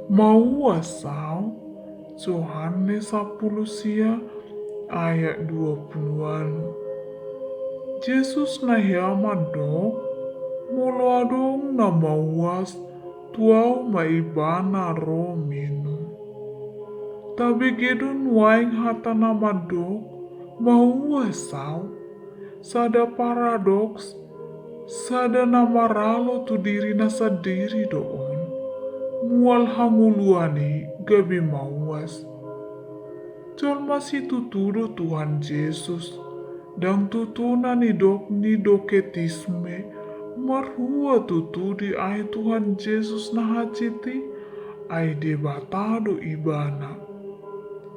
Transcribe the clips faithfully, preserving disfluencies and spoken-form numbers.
Mauas Ahu. Johannes sampulu sia ayat dua pulu ualu. Jesus na hea mandok, molo adong na mauas, tu Ahu ma ibana ro minum. Tabege do nuaeng hata na mandok, mauas Ahu. Sada paradoks, sada na maralo tu dirina sandiri do on. Mual hangoluan i gabe mauas. Jolma situtu do Tuhan Jesus. Ndang tutu na nidok ni doketisme, marhua tutu diae Tuhan Jesus na hansit i, ai Debata do ibana.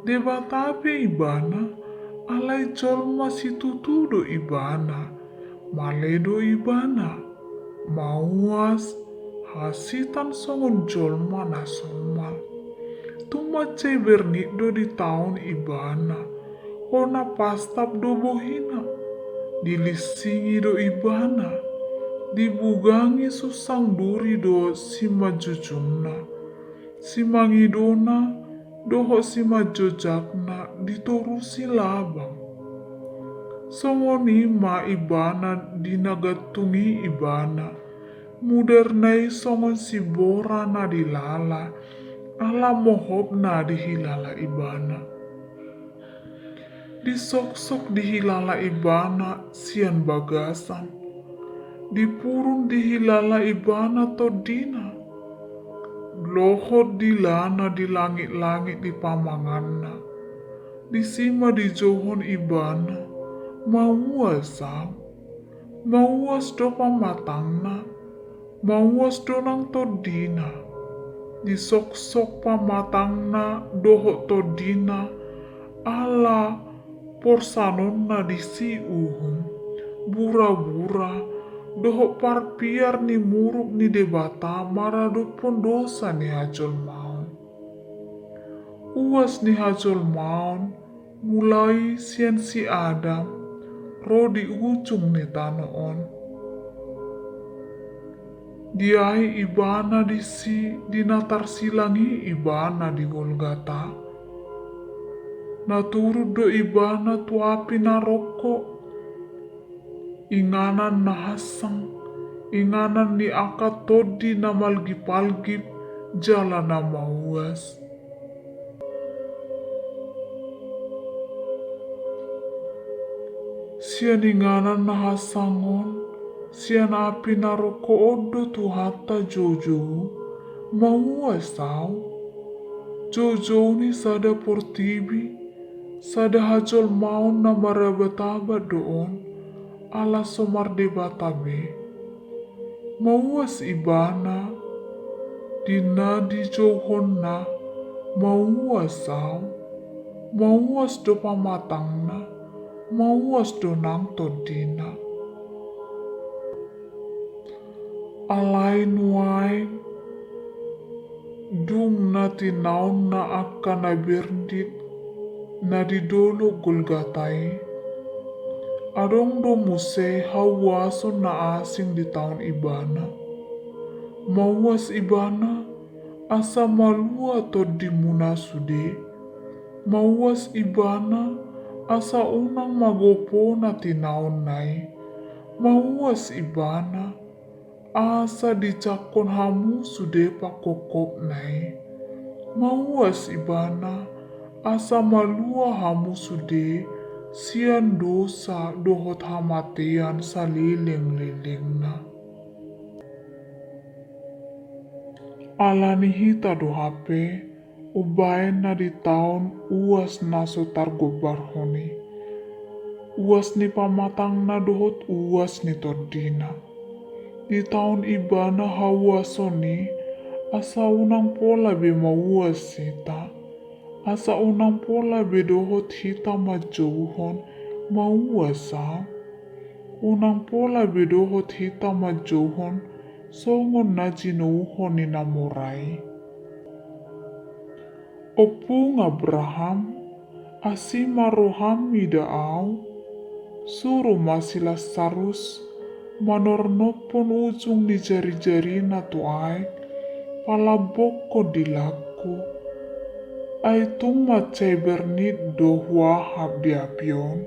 Debata pe ibana, alai jolma situtu do ibana, male do ibana, mauas, hansitan songon jolma na somal. Tung mansai bernit do ditaon ibana, hona pastap do bohina, dilinsingi do ibana, dibugangi sunsang duri do simanjujungna, simangidona dohot simanjojakna ditorusi labang. Songon i ma ibana di na gantung i ibana, mudarna i songon sibora na dilala, ala mohop na dihilala ibana. Disoksok dihilala ibana sian bagasan, dipurun dihilala ibana tondina, lohot dilana di langit-langit di pamanganna. Disi ma dijouhon ibana, mauas Ahu. Mauas do pamatangna, mauas do nang tondina. Disoksok pamatangna dohot tondina, ala porsanonna disi uhum, burabura, dohot parpiar ni muruk ni Debata maradophon dosa ni hajolmaon. Uas ni hajolmaon, mulai sian si Adam, ro di ujung ni tano on. Diae ibana disi di na tarsilang i ibana di Golgata. Na turun do ibana tu api naroko. Inganan na hansang, inganan ni angka tondi na malgip-algip, jala na mauas. Sian inganan na hansang on, sian api naroko on do Tuhanta joujou, mauas Ahu. Joujou ni sada portibi, sada hajolmaon na marabat-abat do on, ala so mardebata be. Mauas ibana, di na dijouhonna, mauas Ahu, mauas do pamatangna, mauas do nang tondina. Alai nuaeng, dung na tinaonna angka na bernit na di dolok Golgata i, adong do muse hauason na asing ditaon ibana. Mauas ibana, asa malua tondimuna sude. Mauas ibana, asa unang magopo na tinaonna i. Mauas ibana, asa dijangkon hamu sude pangkophopna i. Mauas ibana, asa malua hamu sude sian dosa dohot hamatean saleleng-lelengna. Ala ni hita do hape, umbaen na ditaon uas na so targombarhon i, uas ni pamatangna dohot uas ni tondina. Ditaon ibana hauason i, asa unang pola be mauas hita, asa unang pola be dohot hita manjouhon, mauas Ahu. Unang pola be dohot hita manjouhon, songon na jinouhon ni na mora i. Ompung Abraham, asi ma roham mida ahu, suru ma si Lasarus manornophon ujung ni jari-jarina tu aek, palambokkon dilangku, ai tung mansai bernit do huahap di api on.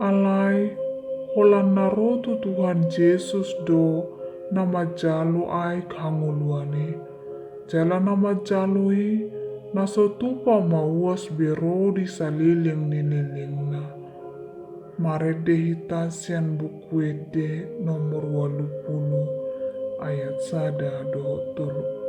Alai holan na ro tu Tuhan Jesus do na manjalo aek hangoluan i, jala na manjalo i na so tupa mauas be ro di saleleng ni lelengna. Marende hita sian Buku Ende nomor ualu pulu ayat sada dohot tolu.